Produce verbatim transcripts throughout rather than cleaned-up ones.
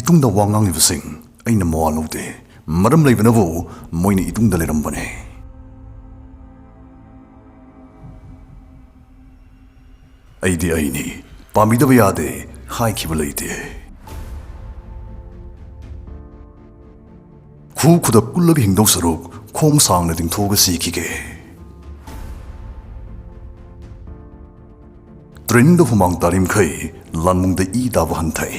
ꯏꯇꯨꯡꯗ ꯋꯥ ꯉꯥꯡꯂꯤꯕꯁꯤꯡ ꯑꯩꯅ ꯃꯋꯥ ꯂꯧꯗꯦ꯫ ꯃꯔꯝ ꯂꯩꯕꯅꯕꯨ ꯃꯣꯏꯅ ꯏꯇꯨꯡꯗ ꯂꯩꯔꯝꯕꯅꯦ꯫ "ꯑꯩꯗꯤ ꯑꯩꯅꯤ, ꯄꯥꯝꯕꯤꯗꯕ ꯌꯥꯗꯦ" ꯍꯥꯏꯈꯤꯕ ꯂꯩꯇꯦ꯫ ꯈꯨ ꯈꯨꯗ ꯀꯨꯜꯂꯒ ꯍꯤꯡꯗꯧ ꯁꯔꯨꯛ ꯈꯣꯡ ꯁꯥꯡꯅ ꯇꯤꯡꯊꯣꯛꯑꯒ ꯁꯤꯈꯤꯒꯦ꯫ ꯇ꯭ꯔꯦꯅꯤꯡꯗ ꯍꯨꯃꯥꯡ ꯇꯥꯔꯤꯃꯈꯩ ꯂꯥꯟꯃꯨꯡꯗ ꯏ ꯇꯥꯕ ꯍꯟꯊꯩ꯫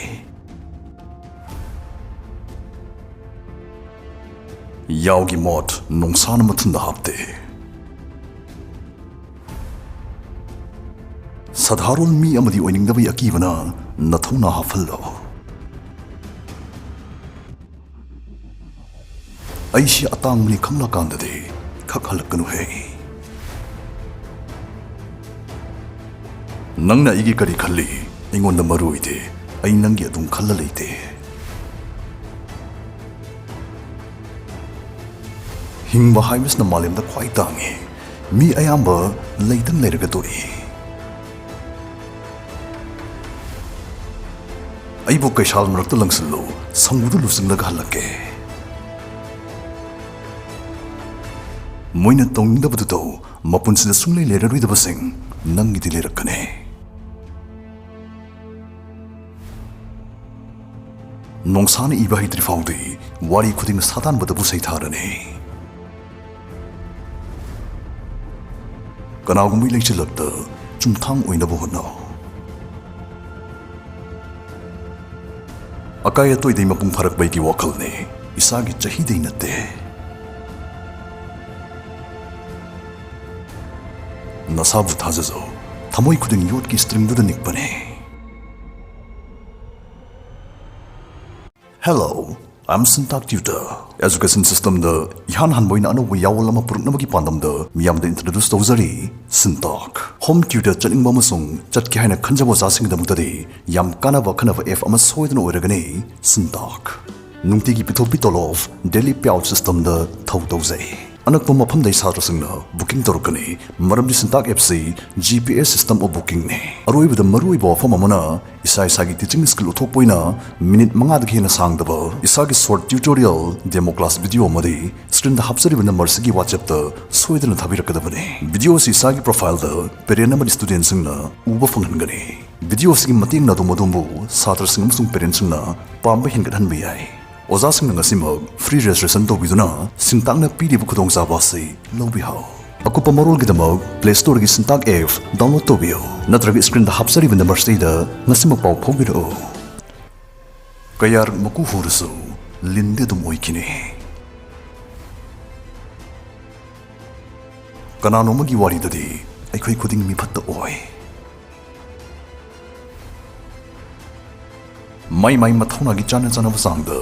ꯌꯥꯎꯒꯤ ꯃꯣꯠ ꯅꯣꯡꯁꯥꯅ ꯃꯊꯨꯟꯗ ꯍꯥꯞꯇꯦ꯫ ꯁꯥꯙꯥꯔꯣꯟ ꯃꯤ ꯑꯃꯗꯤ ꯑꯣꯏꯅꯤꯡꯗꯕꯒꯤ ꯑꯀꯤꯕꯅ ꯅꯊꯧꯅꯥ ꯍꯥꯞꯍꯜꯂꯣ꯫ ꯑꯩꯁꯤ ꯑꯇꯥꯡꯕꯅꯤ ꯈꯪꯂꯀꯥꯟꯗꯗꯤ ꯈꯛ ꯍꯜꯂꯛꯀꯅꯨꯍꯦ꯫ ꯅꯪꯅ ꯑꯩꯒꯤ ꯀꯔꯤ ꯈꯜꯂꯤ? ꯑꯩꯉꯣꯟꯗ ꯃꯔꯨ ꯑꯣꯏꯗꯦ꯫ ꯑꯩ ꯅꯪꯒꯤ ꯑꯗꯨꯝ ꯈꯜꯂ ꯂꯩꯇꯦ꯫ ꯍꯤꯡꯕ ꯍꯥꯏꯕꯁꯤꯅ ꯃꯥꯂꯦꯝꯗ ꯈ꯭ꯋꯥꯏ ꯇꯥꯡꯉꯤ꯫ ꯃꯤ ꯑꯌꯥꯝꯕ ꯂꯩꯇꯪ ꯂꯩꯔꯒ ꯇꯣꯛꯏ꯫ ꯑꯩꯕꯨ ꯀꯩꯁꯥꯜ ꯃꯔꯛꯇ ꯂꯪꯁꯤꯜꯂꯨ, ꯁꯪꯒꯨꯗ ꯂꯨꯆꯤꯡꯂꯒ ꯍꯜꯂꯛꯀꯦ꯫ ꯃꯣꯏꯅ ꯇꯧꯅꯤꯡꯗꯕꯗꯨ ꯇꯧ, ꯃꯄꯨꯟꯁꯤꯗ ꯁꯨꯡꯂꯩ ꯂꯩꯔꯔꯣꯏꯗꯕꯁꯤꯡ ꯅꯪꯒꯤꯗꯤ ꯂꯩꯔꯛꯀꯅꯤ꯫ ꯅꯣꯡꯁꯥꯅ ꯏꯕ ꯍꯩꯇ꯭ꯔꯤ ꯐꯥꯎꯗꯤ ꯋꯥꯔꯤ ꯈꯨꯗꯤꯡ ꯁꯥꯗꯥꯟꯕꯗꯕꯨ ꯁꯩꯊꯥꯔꯅꯤ꯫ ꯀꯅꯥꯒꯨꯝꯕꯒꯤ ꯂꯩꯆꯤꯜꯂꯛꯇ ꯆꯨꯝꯊꯥꯡ ꯑꯣꯏꯅꯕ ꯍꯣꯠꯅꯧ꯫ ꯑꯀꯥꯏ ꯑꯇꯣꯏꯗꯩ ꯃꯄꯨꯡ ꯐꯥꯔꯛꯄꯒꯤ ꯋꯥꯈꯜꯅꯤ, ꯏꯁꯥꯒꯤ ꯆꯍꯤꯗꯩ ꯅꯠꯇꯦ꯫ ꯅꯁꯥꯕꯨ ꯊꯥꯖꯖꯧ, ꯊꯃꯣꯏ ꯈꯨꯗꯤꯡ ꯌꯣꯠꯀꯤ ꯁ꯭ꯇ꯭ꯔꯤꯡꯗꯨꯗ ꯅꯤꯛꯄꯅꯦ꯫ Hello, I'm Sintak Tutor. Education systemꯗ ꯏꯍꯥꯟ ꯍꯥꯟꯕ ꯑꯣꯏꯅ ꯑꯅꯧꯕ ꯌꯥꯑꯣꯜ ꯑꯃ ꯄꯨꯔꯛꯅꯕꯒꯤ ꯄꯥꯟꯗꯝꯗ ꯃꯤꯌꯥꯝꯗ introduce ꯇꯧꯖꯔꯤ, Sintak꯫ Home tutor ꯆꯠꯅꯤꯡꯕ ꯑꯃꯁꯨꯡ ꯆꯠꯀꯦ ꯍꯥꯏꯅ ꯈꯟꯖꯕ ꯑꯣꯖꯥꯁꯤꯡꯒꯤꯗꯃꯛꯇꯗꯤ ꯌꯥꯝ ꯀꯥꯟꯅꯕ ꯑꯈꯟꯅꯕ app ꯑꯃ ꯁꯣꯏꯗꯅ ꯑꯣꯏꯔꯒꯅꯤ, Sintak꯫ ꯅꯨꯡꯇꯤꯒꯤ ꯄꯤꯊꯣꯛꯄꯤ ꯇꯣꯂꯣꯞ, daily payout systemꯗ ꯊꯧ ꯇꯧꯖꯩ꯫ ꯑꯅꯛꯄ ꯃꯐꯝꯗꯩ ꯁꯥꯇ꯭ꯔꯁꯤꯡꯅ booking ꯇꯧꯔꯛꯀꯅꯤ, ꯃꯔꯝꯗꯤ ꯁꯤꯟꯇꯥꯛ app ꯁꯤ G P S system of booking ꯅꯤ꯫ ꯑꯔꯣꯏꯕꯗ ꯃꯔꯨꯑꯣꯏꯕ ꯋꯥꯐꯝ ꯑꯃꯅ, ꯏꯁꯥ ꯏꯁꯥꯒꯤ teaching skill ꯎꯠꯊꯣꯛꯄ ꯑꯣꯏꯅ ꯃꯤꯅꯤꯠ ꯃꯉꯥꯗꯒꯤ ꯍꯦꯟꯅ ꯁꯥꯡꯗꯕ ꯏꯁꯥꯒꯤ short tutorial demo class video ꯑꯃꯗꯤ screen ꯗ ꯍꯥꯞꯆꯔꯤꯕ number ꯁꯤꯒꯤ WhatsApp ꯇ ꯁꯣꯏꯗꯅ ꯊꯥꯕꯤꯔꯛꯀꯗꯕꯅꯤ꯫ Video ꯑꯁꯤ ꯏꯁꯥꯒꯤ profile ꯗ parent ꯑꯃꯗꯤ student ꯁꯤꯡꯅ ꯎꯕ ꯐꯪꯍꯟꯒꯅꯤ꯫ Video ꯑꯁꯤꯒꯤ ꯃꯇꯦꯡꯅ ꯑꯗꯣꯝ ꯑꯗꯣꯝꯕꯨ ꯁꯥꯇ꯭ꯔꯁꯤꯡ ꯑꯃꯁꯨꯡ parent ꯁꯤꯡꯅ ꯄꯥꯝꯕ ꯍꯦꯟꯒꯠꯍꯟꯕ ꯌꯥꯏ꯫ ꯑꯣꯖꯥꯁꯤꯡꯅ ꯉꯁꯤꯃꯛ free registration ꯇꯧꯕꯤꯗꯨꯅ ꯁꯤꯟꯇꯥꯛꯅ ꯄꯤꯔꯤꯕ ꯈꯨꯗꯣꯡꯆꯥꯕ ꯑꯁꯤ ꯂꯧꯕꯤꯍꯧ꯫ ꯑꯀꯨꯞꯄ ꯃꯔꯣꯜꯒꯤꯗꯃꯛ Play Store ꯒꯤ ꯁꯤꯟꯇꯥꯛ app download ꯇꯧꯕꯤꯌꯨ, ꯅꯠꯇ꯭ꯔꯒ screen ꯗ ꯍꯥꯞꯆꯔꯤꯕ number ꯁꯤꯗ ꯉꯁꯤꯃꯛ ꯄꯥꯎ ꯐꯥꯎꯕꯤꯔꯛꯎ꯫ ꯀꯌꯥꯔꯛ ꯃꯀꯨ ꯍꯨꯔꯁꯨ ꯂꯤꯟꯗꯤ ꯑꯗꯨꯝ ꯑꯣꯏꯈꯤꯅꯤ꯫ ꯀꯅꯥꯅꯣ ꯑꯃꯒꯤ ꯋꯥꯔꯤꯗꯗꯤ ꯑꯩꯈꯣꯏ ꯈꯨꯗꯤꯡ ꯃꯤꯐꯠꯇ ꯑꯣꯏ꯫ ꯃꯥꯏ ꯃꯥꯏ ꯃꯊꯧꯅꯥꯒꯤ ꯆꯥꯟꯅ ꯆꯥꯟꯅꯕ ꯆꯥꯡꯗ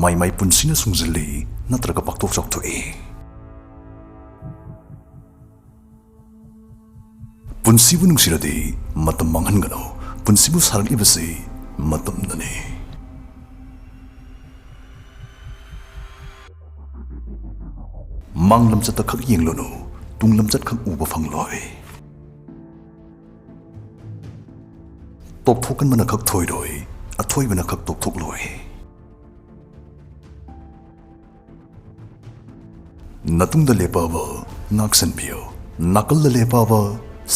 ꯃꯥꯏ ꯃꯥꯏ ꯄꯨꯟꯁꯤꯅ ꯁꯨꯡꯖꯤꯜꯂꯤ ꯅꯠꯇ꯭ꯔꯒ ꯄꯥꯛꯊꯣꯛ ꯆꯥꯎꯊꯣꯛꯏ꯫ ꯄꯨꯟꯁꯤꯕꯨ ꯅꯨꯡꯁꯤꯔꯗꯤ ꯃꯇꯝ ꯃꯥꯡꯍꯟꯒꯅꯨ꯫ ꯄꯨꯟꯁꯤꯕꯨ ꯁꯥꯔꯛꯂꯤꯕꯁꯤ ꯃꯇꯝꯅꯅꯤ꯫ ꯃꯥꯡ ꯂꯝꯆꯠꯇ ꯈꯛ ꯌꯦꯡꯂꯨꯅꯨ, ꯇꯨꯡ ꯂꯝꯆꯠ ꯈꯛ ꯎꯕ ꯐꯪꯂꯣꯏ꯫ ꯇꯣꯛꯊꯣꯛꯀꯟꯕꯅ ꯈꯛ ꯊꯣꯏꯔꯣꯏ, ꯑꯊꯣꯏꯕꯅ ꯈꯛ ꯇꯣꯛꯊꯣꯛꯂꯣꯏ꯫ ꯅꯇꯨꯡꯗ ꯂꯦꯞꯄꯛꯑꯕ ꯉꯥꯛꯁꯟꯕꯤꯌꯨ, ꯅꯥꯀꯜꯗ ꯂꯦꯞꯄꯛꯑꯕ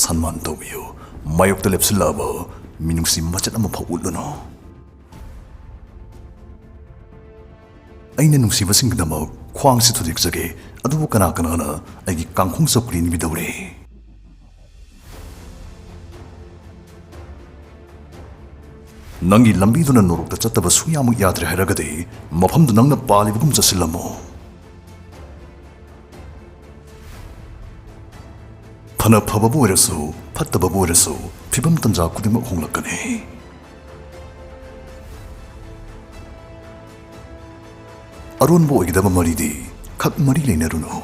ꯁꯟꯃꯥꯟ ꯇꯧꯕꯤꯌꯨ, ꯃꯥꯌꯣꯛꯇ ꯂꯦꯞꯁꯤꯜꯂꯛꯑꯕ ꯃꯤꯅꯨꯡꯁꯤ ꯃꯆꯦꯠ ꯑꯃꯐꯥꯎ ꯎꯠꯂꯨꯅꯨ꯫ ꯑꯩꯅ ꯅꯨꯡꯁꯤꯕꯁꯤꯡꯒꯤꯗꯃꯛ ꯈ꯭ꯋꯥꯡꯁꯤ ꯊꯨꯗꯦꯛꯆꯒꯦ, ꯑꯗꯨꯕꯨ ꯀꯅꯥ ꯀꯅꯥꯅ ꯑꯩꯒꯤ ꯀꯥꯡꯈꯣꯡ ꯆꯧꯀ꯭ꯔꯤ ꯅꯤꯕꯤꯗꯧꯔꯤ? ꯅꯪꯒꯤ ꯂꯝꯕꯤꯗꯨꯅ ꯅꯣꯔꯣꯛꯇ ꯆꯠꯇꯕ ꯁꯨꯡꯌꯥꯃꯛ ꯌꯥꯗ꯭ꯔꯦ ꯍꯥꯏꯔꯒꯗꯤ, ꯃꯐꯝꯗꯨ ꯅꯪꯅ ꯄꯥꯜꯂꯤꯕꯒꯨꯝ ꯆꯠꯁꯤꯜꯂꯝꯃꯨ꯫ ꯐꯅ ꯐꯕꯕꯨ ꯑꯣꯏꯔꯁꯨ, ꯐꯠꯇꯕꯕꯨ ꯑꯣꯏꯔꯁꯨ, ꯐꯤꯕꯝ ꯇꯟꯖꯥ ꯈꯨꯗꯤꯡꯃꯛ ꯍꯣꯡꯂꯛꯀꯅꯤ꯫ ꯑꯔꯣꯟꯕ ꯑꯣꯏꯒꯗꯕ ꯃꯔꯤꯗꯤ ꯈꯛ ꯃꯔꯤ ꯂꯩꯅꯔꯨꯅꯨ꯫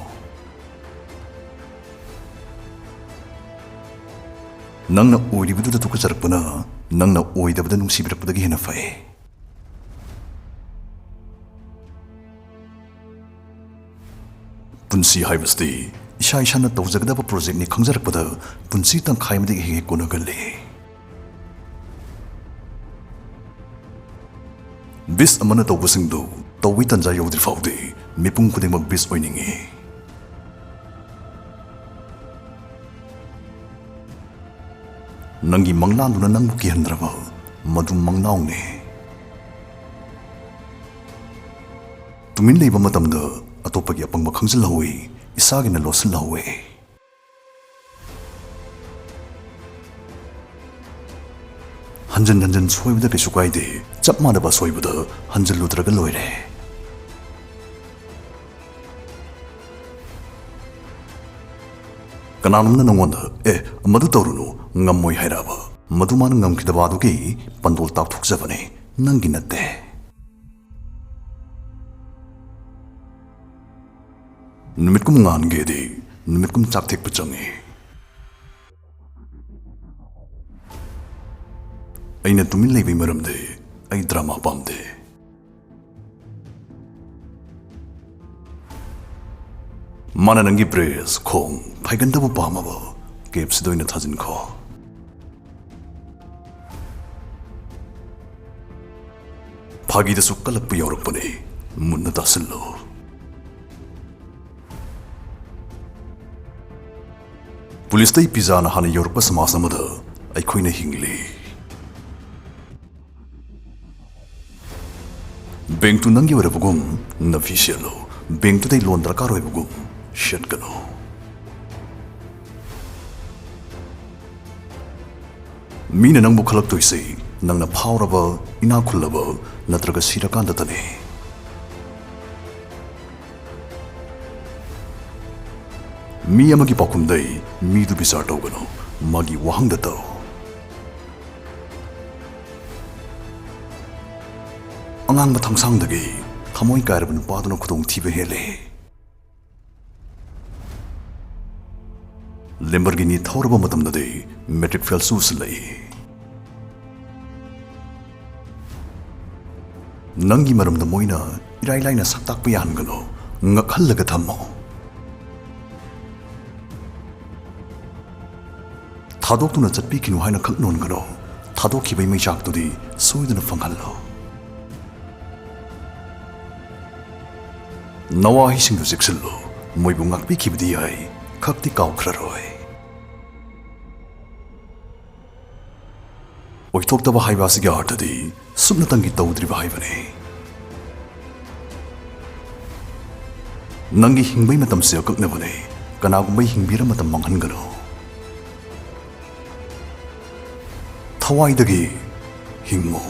ꯅꯪꯅ ꯑꯣꯏꯔꯤꯕꯗꯨꯗ ꯇꯨꯀꯠꯆꯔꯛꯄꯅ ꯅꯪꯅ ꯑꯣꯏꯗꯕꯗ ꯅꯨꯡꯁꯤꯕꯤꯔꯛꯄꯗꯒꯤ ꯍꯦꯟꯅ ꯐꯩ꯫ ꯄꯨꯟꯁꯤ ꯍꯥꯏꯕꯁꯤꯗꯤ ꯏꯁꯥ ꯏꯁꯥꯅ ꯇꯧꯖꯒꯗꯕ ꯄ꯭ꯔꯣꯖꯦꯛꯅꯤ ꯈꯪꯖꯔꯛꯄꯗ ꯄꯨꯟꯁꯤ ꯇꯪꯈꯥꯏ ꯑꯃꯗꯒꯤ ꯍꯦꯛ ꯍꯦꯛ ꯀꯣꯟꯅꯒꯜꯂꯤ꯫ ꯕꯤꯁ ꯑꯃꯅ ꯇꯧꯕꯁꯤꯡꯗꯨ ꯇꯧꯕꯩ ꯇꯟꯖꯥ ꯌꯧꯗ꯭ꯔꯤ ꯐꯥꯎꯗꯤ ꯃꯤꯄꯨꯝ ꯈꯨꯗꯤꯡꯃꯛ ꯕꯤꯁ ꯑꯣꯏꯅꯤꯡꯏ꯫ ꯅꯪꯒꯤ ꯃꯪꯂꯥꯟꯗꯨꯅ ꯅꯪꯕꯨ ꯀꯤꯍꯟꯗ꯭ꯔꯕ ꯃꯗꯨ ꯃꯪꯂꯥꯎꯅꯤ꯫ ꯇꯨꯃꯤꯟ ꯂꯩꯕ ꯃꯇꯝꯗ ꯑꯇꯣꯞꯄꯒꯤ ꯑꯄꯪꯕ ꯈꯪꯖꯤꯜꯍꯧꯏ, ꯏꯁꯥꯒꯤꯅ ꯂꯣꯠꯁꯤꯜꯍꯧꯏ꯫ ꯍꯟꯖꯤꯟ ꯍꯟꯖꯤꯟ ꯁꯣꯏꯕꯗ ꯀꯩꯁꯨ ꯀꯥꯏꯗꯦ, ꯆꯞ ꯃꯥꯟꯅꯕ ꯑꯁꯣꯏꯕꯗ ꯍꯟꯖꯤꯜꯂꯨꯗ꯭ꯔꯒ ꯂꯣꯏꯔꯦ꯫ ꯀꯅꯥꯅꯣꯝꯅ ꯅꯉꯣꯟꯗ, "ꯑꯦ, ꯃꯗꯨ ꯇꯧꯔꯨꯅꯨ, ꯉꯝꯃꯣꯏ" ꯍꯥꯏꯔꯛꯑꯕ, ꯃꯗꯨ ꯃꯥꯅ ꯉꯝꯈꯤꯗꯕ ꯑꯗꯨꯒꯤ ꯄꯟꯗꯣꯜ ꯇꯥꯛꯊꯣꯛꯆꯕꯅꯤ, ꯅꯪꯒꯤ ꯅꯠꯇꯦ꯫ ꯅꯨꯃꯤꯠꯀꯨꯝ ꯉꯥꯟꯒꯦꯗꯤ ꯅꯨꯃꯤꯠꯀꯨꯝ ꯆꯥꯛ ꯊꯦꯛꯄ ꯆꯪꯉꯤ꯫ ꯑꯩꯅ ꯇꯨꯃꯤꯟ ꯂꯩꯕꯩ ꯃꯔꯝꯗꯤ ꯑꯩ ꯗ꯭ꯔꯃꯥ ꯄꯥꯝꯗꯦ꯫ ꯃꯥꯅ ꯅꯪꯒꯤ ꯕ꯭ꯔꯦꯁ, ꯈꯣꯡ, ꯐꯥꯏꯒꯟꯗꯕꯨ ꯄꯥꯝꯃꯕ, ꯀꯦꯞꯁꯤꯗ ꯑꯣꯏꯅ ꯊꯥꯖꯤꯟꯈꯣ꯫ ꯐꯥꯒꯤꯗꯁꯨ ꯀꯜꯂꯛꯄ ꯌꯥꯎꯔꯛꯄꯅꯤ, ꯃꯨꯟꯅ ꯇꯥꯁꯤꯜꯂꯨ꯫ ꯄꯨꯂꯤꯁꯇꯩ ꯄꯤꯖꯥꯅ ꯍꯥꯟꯅ ꯌꯧꯔꯛꯄ ꯁꯃꯥꯖ ꯑꯃꯗ ꯑꯩꯈꯣꯏꯅ ꯍꯤꯡꯂꯤ꯫ ꯕꯦꯡꯛꯇꯨ ꯅꯪꯒꯤ ꯑꯣꯏꯔꯕꯒꯨꯝ ꯅꯐꯤ ꯁꯦꯠꯂꯨ, ꯕꯦꯡꯛꯇꯨꯗꯩ ꯂꯣꯟ ꯗꯔꯀꯥꯔ ꯑꯣꯏꯕꯒꯨꯝ ꯁꯦꯠꯀꯅꯨ꯫ ꯃꯤꯅ ꯅꯪꯕꯨ ꯈꯜꯂꯛꯇꯣꯏꯁꯤ ꯅꯪꯅ ꯐꯥꯎꯔꯕ, ꯏꯅꯥꯛ ꯈꯨꯜꯂꯕ ꯅꯠꯇ꯭ꯔꯒ ꯁꯤꯔꯀꯥꯟꯗꯇꯅꯤ꯫ ꯃꯤ ꯑꯃꯒꯤ ꯄꯥꯎꯈꯨꯝꯗꯩ ꯃꯤꯗꯨ ꯕꯤꯆꯥꯔ ꯇꯧꯒꯅꯨ, ꯃꯥꯒꯤ ꯋꯥꯍꯪꯗ ꯇꯧ꯫ ꯑꯉꯥꯡꯕ ꯊꯥꯡꯁꯥꯡꯗꯒꯤ ꯊꯃꯣꯏ ꯀꯥꯏꯔꯕ ꯅꯨꯄꯥꯗꯨꯅ ꯈꯨꯗꯣꯡꯊꯤꯕ ꯍꯦꯜꯂꯤ꯫ ꯂꯦꯝꯕꯔꯒꯤꯅꯤ ꯊꯧꯔꯕ ꯃꯇꯝꯗꯗꯤ ꯃꯦꯇ꯭ꯔꯤꯛ ꯐꯦꯜꯁꯨ ꯎꯁꯤꯜꯂꯛꯏ꯫ ꯅꯪꯒꯤ ꯃꯔꯝꯗ ꯃꯣꯏꯅ ꯏꯔꯥꯏ ꯂꯥꯏꯅ ꯁꯛꯇꯥꯛꯄ ꯌꯥꯍꯟꯒꯅꯨ, ꯉꯛꯍꯜꯂꯒ ꯊꯝꯃꯨ꯫ ꯊꯥꯗꯣꯛꯇꯨꯅ ꯆꯠꯄꯤꯈꯤꯅꯨ ꯍꯥꯏꯅ ꯈꯛ ꯅꯣꯟꯒꯅꯨ꯫ ꯊꯥꯗꯣꯛꯈꯤꯕꯒꯤ ꯃꯩꯆꯥꯛꯇꯨꯗꯤ ꯁꯣꯏꯗꯅ ꯐꯪꯍꯜꯂꯨ꯫ ꯅꯋꯥꯍꯩꯁꯤꯡꯗꯨ ꯆꯦꯛꯁꯤꯜꯂꯨ, ꯃꯣꯏꯕꯨ ꯉꯥꯛꯄꯤꯈꯤꯕꯗꯤ ꯌꯥꯏ, ꯈꯛꯇꯤ ꯀꯥꯎꯈ꯭ꯔꯔꯣꯏ꯫ ꯑꯣꯏꯊꯣꯛꯇꯕ ꯍꯥꯏꯕ ꯑꯁꯤꯒꯤ ꯑꯥꯔꯊꯗꯤ ꯁꯨꯞꯅꯇꯪꯒꯤ ꯇꯧꯗ꯭ꯔꯤꯕ ꯍꯥꯏꯕꯅꯤ꯫ ꯅꯪꯒꯤ ꯍꯤꯡꯕꯩ ꯃꯇꯝꯁꯦ ꯑꯀꯛꯅꯕꯅꯤ, ꯀꯅꯥꯒꯨꯝꯕꯩ ꯍꯤꯡꯕꯤꯔ ꯃꯇꯝ ꯃꯥꯡꯍꯟꯒꯅꯨ꯫ ꯊꯋꯥꯏꯗꯒꯤ ꯍꯤꯡꯉꯨ꯫